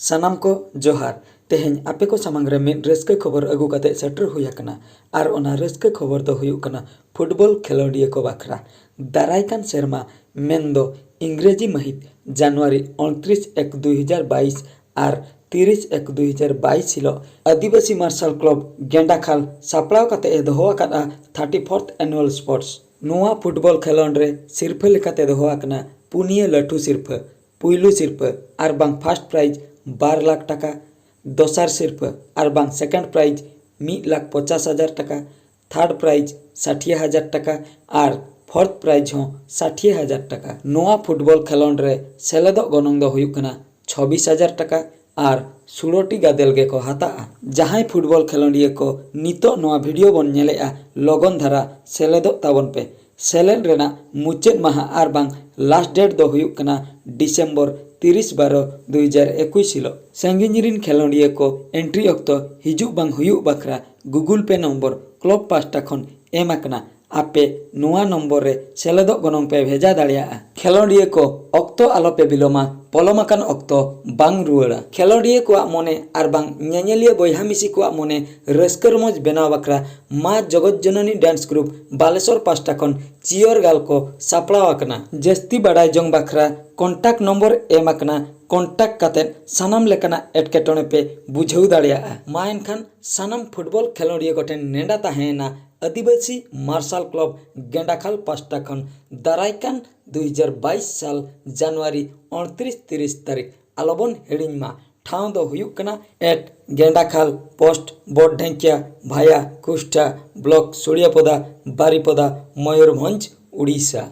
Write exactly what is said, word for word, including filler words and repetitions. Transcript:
ᱥᱟᱱᱟᱢ ᱠᱚ ᱡᱚᱦᱟᱨ᱾ ᱛᱮᱦᱮᱧ ᱟᱯᱮ ᱠᱚ ᱥᱟᱢᱟᱝ ᱨᱮ ᱢᱤᱫ ᱨᱟᱹᱥᱠᱟᱹ ᱠᱷᱚᱵᱚᱨ ᱟᱹᱜᱩ ᱠᱟᱛᱮ ᱥᱮᱴᱮᱨ ᱦᱩᱭ ᱟᱠᱟᱱᱟ᱾ ᱟᱨ ᱚᱱᱟ ᱨᱟᱹᱥᱠᱟᱹ ᱠᱷᱚᱵᱚᱨ ᱫᱚ ᱦᱩᱭᱩᱜ ᱠᱟᱱᱟ ᱯᱷᱩᱴᱵᱚᱞ ᱠᱷᱮᱞᱳᱰᱤᱭᱟᱹ ᱠᱚ ᱵᱟᱠᱷᱨᱟ᱾ ᱫᱟᱨᱟᱭ ᱠᱟᱱ ᱥᱮᱨᱢᱟ, ᱢᱮᱱᱫᱚ ᱤᱝᱨᱮᱡᱤ ᱢᱟᱹᱦᱤᱛ ᱡᱟᱱᱩᱣᱟᱨᱤ ᱩᱱᱛᱨᱤᱥ ᱮᱠ ᱫᱩᱭ ᱦᱟᱡᱟᱨ ᱵᱟᱭᱤᱥ ᱟᱨ ᱛᱤᱨᱤᱥ ᱮᱠ ᱫᱩᱭ ᱦᱟᱡᱟᱨ ᱵᱟᱭᱤᱥ ᱦᱤᱞᱳᱜ ᱟᱹᱫᱤᱵᱟᱹᱥᱤ ᱢᱟᱨᱥᱟᱞ ᱠᱞᱚᱵᱽ ᱜᱮᱸᱰᱟᱠᱷᱟᱞ ᱥᱟᱯᱲᱟᱣ ᱠᱟᱛᱮ ᱮ ᱫᱚᱦᱚ ᱟᱠᱟᱫᱼᱟ ᱛᱷᱟᱨᱴᱤ ᱯᱷᱳᱨᱛᱷ ᱮᱱᱩᱣᱟᱞ ᱥᱯᱳᱨᱴᱥ᱾ ᱱᱚᱣᱟ ᱯᱷᱩᱴᱵᱚᱞ ᱠᱷᱮᱞᱳᱰ ᱨᱮ ᱥᱤᱨᱯᱷᱟᱹ ᱞᱮᱠᱟᱛᱮ ᱫᱚᱦᱚ ᱟᱠᱟᱱᱟ ᱯᱩᱱᱭᱟᱹ ᱞᱟᱹᱴᱩ ᱥᱤᱨᱯᱷᱟᱹ, ᱯᱩᱭᱞᱩ ᱥᱤᱨᱯᱷᱟᱹ ᱟᱨ ᱵᱟᱝ ᱯᱷᱟᱥᱴ ᱯᱨᱟᱭᱤᱡᱽ ᱵᱟᱨ ᱞᱟᱠᱷ ᱴᱟᱠᱟ, ᱫᱚᱥᱟᱨ ᱥᱤᱨᱯᱷᱟᱹ ᱟᱨ ᱵᱟᱝ ᱥᱮᱠᱮᱱᱰ ᱯᱨᱟᱭᱤᱡᱽ ᱢᱤᱫ ᱞᱟᱠᱷ ᱯᱚᱪᱟᱥ ᱦᱟᱡᱟᱨ ᱴᱟᱠᱟ, ᱛᱷᱟᱨᱰ ᱯᱨᱟᱭᱤᱡᱽ ᱥᱟᱴᱷᱤᱭᱟᱹ ᱦᱟᱡᱟᱨ ᱴᱟᱠᱟ ᱟᱨ ᱯᱷᱳᱨᱛᱷ ᱯᱨᱟᱭᱤᱡᱽ ᱦᱚᱸ ᱥᱟᱴᱷᱤᱭᱟᱹ ᱦᱟᱡᱟᱨ ᱴᱟᱠᱟ᱾ ᱱᱚᱣᱟ ᱯᱷᱩᱴᱵᱚᱞ ᱠᱷᱮᱞᱳᱰ ᱨᱮ ᱥᱮᱞᱮᱫᱚᱜ ᱜᱚᱱᱚᱝ ᱫᱚ ᱦᱩᱭᱩᱜ ᱠᱟᱱᱟ ᱪᱷᱚᱵᱤᱥ ᱦᱟᱡᱟᱨ ᱴᱟᱠᱟ ᱟᱨ ᱥᱩᱲᱚᱴᱤ ᱜᱟᱫᱮᱞ ᱜᱮᱠᱚ ᱦᱟᱛᱟᱜᱼᱟ᱾ ᱡᱟᱦᱟᱸᱭ ᱯᱷᱩᱴᱵᱚᱞ ᱠᱷᱮᱞᱳᱰᱤᱭᱟᱹ ᱠᱚ ᱱᱤᱛᱚᱜ ᱱᱚᱣᱟ ᱵᱷᱤᱰᱤᱭᱳ ᱵᱚᱱ ᱧᱮᱞᱮᱫᱼᱟ, ᱞᱚᱜᱚᱱ ᱫᱷᱟᱨᱟ ᱥᱮᱞᱮᱫᱚᱜ ᱛᱟᱵᱚᱱ ᱯᱮ᱾ ᱥᱮᱞᱮᱫ ᱨᱮᱱᱟᱜ ᱢᱩᱪᱟᱹᱫ ᱢᱟᱦᱟ ᱟᱨ ᱵᱟᱝ ᱞᱟᱥᱴ ᱰᱮᱴ ᱫᱚ ᱦᱩᱭᱩᱜ ᱠᱟᱱᱟ ᱰᱤᱥᱮᱢᱵᱚᱨ ᱛᱤᱨᱤᱥ ᱵᱟᱨᱚ ᱫᱩᱭ ᱦᱟᱡᱟᱨ ᱮᱠᱩᱥ ᱦᱤᱞᱳᱜ᱾ ᱥᱟᱺᱜᱤᱧ ᱨᱤᱱ ᱠᱷᱮᱞᱳᱰᱤᱭᱟᱹ ᱠᱚ ᱮᱱᱴᱨᱤ ᱚᱠᱛᱚ ᱦᱤᱡᱩᱜ ᱵᱟᱝ ᱦᱩᱭᱩᱜ ᱵᱟᱠᱷᱨᱟ ᱜᱩᱜᱩᱞ ᱯᱮ ᱱᱚᱢᱵᱚᱨ ᱠᱞᱚᱵᱽ ᱯᱟᱦᱴᱟ ᱠᱷᱚᱱ ᱮᱢ ᱟᱠᱟᱱᱟ᱾ ᱟᱯᱮ ᱱᱚᱣᱟ ᱱᱚᱢᱵᱚᱨ ᱨᱮ ᱥᱮᱞᱮᱫᱚᱜ ᱜᱚᱱᱚᱝ ᱯᱮ ᱵᱷᱮᱡᱟ ᱫᱟᱲᱮᱭᱟᱜᱼᱟ᱾ ᱠᱷᱮᱞᱳᱰᱤᱭᱟᱹ ᱠᱚ, ᱚᱠᱛᱚ ᱟᱞᱚᱯᱮ ᱵᱤᱞᱚᱢᱟ, ᱯᱚᱞᱚᱢ ᱟᱠᱟᱱ ᱚᱠᱛᱚ ᱵᱟᱝ ᱨᱩᱣᱟᱹᱲᱟ᱾ ᱠᱷᱮᱞᱳᱰᱤᱭᱟᱹ ᱠᱚᱣᱟᱜ ᱢᱚᱱᱮ ᱟᱨ ᱵᱟᱝ ᱧᱮᱧᱮᱞᱤᱭᱟᱹ ᱵᱚᱭᱦᱟ ᱢᱤᱥᱤ ᱠᱚᱣᱟᱜ ᱢᱚᱱᱮ ᱨᱟᱹᱥᱠᱟᱹ ᱨᱚᱢᱚᱡᱽ ᱵᱮᱱᱟᱣ ᱵᱟᱠᱷᱨᱟ ᱢᱟ ᱡᱚᱜᱚᱛ ᱡᱚᱱᱚᱱᱤ ᱰᱮᱱᱥ ᱜᱨᱩᱯ ᱵᱟᱞᱮᱥᱚᱨ ᱯᱟᱦᱴᱟ ᱠᱷᱚᱱ ᱪᱤᱭᱚᱨ ᱜᱟᱞ ᱠᱚ ᱥᱟᱯᱲᱟᱣ ᱟᱠᱟᱱᱟ᱾ ᱡᱟᱹᱥᱛᱤ ᱵᱟᱰᱟᱭ ᱡᱚᱝ ᱵᱟᱠᱷᱨᱟ ᱠᱚᱱᱴᱟᱠᱴ ᱱᱚᱢᱵᱚᱨ ᱮᱢ ᱟᱠᱟᱱᱟ᱾ ᱠᱚᱱᱴᱟᱠᱴ ᱠᱟᱛᱮ ᱥᱟᱱᱟᱢ ᱞᱮᱠᱟᱱᱟᱜ ᱮᱴᱠᱮᱴᱚᱬᱮ ᱯᱮ ᱵᱩᱡᱷᱟᱹᱣ ᱫᱟᱲᱮᱭᱟᱜᱼᱟ᱾ ᱢᱟ ᱮᱱᱠᱷᱟᱱ ᱥᱟᱱᱟᱢ ᱯᱷᱩᱴᱵᱚᱞ ᱠᱷᱮᱞᱳᱰᱤᱭᱟᱹ ᱠᱚᱴᱷᱮᱱ ᱱᱮᱰᱟ ᱛᱟᱦᱮᱸᱭᱮᱱᱟ ᱟᱹᱫᱤᱵᱟᱹᱥᱤ ᱢᱟᱨᱥᱟᱞ ᱠᱞᱚᱵᱽ ᱜᱮᱸᱰᱟᱠᱷᱟᱞ ᱯᱟᱦᱴᱟ ᱠᱷᱚᱱ ᱫᱟᱨᱟᱭ ᱠᱟᱱ ᱫᱩᱭ ᱦᱟᱡᱟᱨ ᱵᱟᱭᱤᱥ ᱥᱟᱞ ᱡᱟᱱᱩᱣᱟᱨᱤ ᱩᱱᱛᱨᱤᱥ ᱛᱤᱨᱤᱥ ᱛᱟᱹᱨᱤᱠᱷ᱾ ᱟᱞᱚᱵᱚᱱ ᱦᱤᱲᱤᱧ ᱢᱟ, ᱴᱷᱟᱶ ᱫᱚ ᱦᱩᱭᱩᱜ ᱠᱟᱱᱟ ᱮᱴ ᱜᱮᱸᱰᱟᱠᱷᱟᱞ ᱯᱳᱥᱴ ᱵᱳᱨᱰ ᱰᱷᱮᱝᱠᱤᱭᱟ ᱵᱷᱟᱭᱟ ᱠᱩᱥᱴᱟ ᱵᱞᱚᱠ ᱥᱩᱲᱤᱭᱟᱯᱚᱫᱟ ᱵᱟᱨᱤᱯᱚᱫᱟ ᱢᱚᱭᱩᱨᱵᱷᱚᱸᱡᱽ ᱩᱲᱤᱥᱥᱟ᱾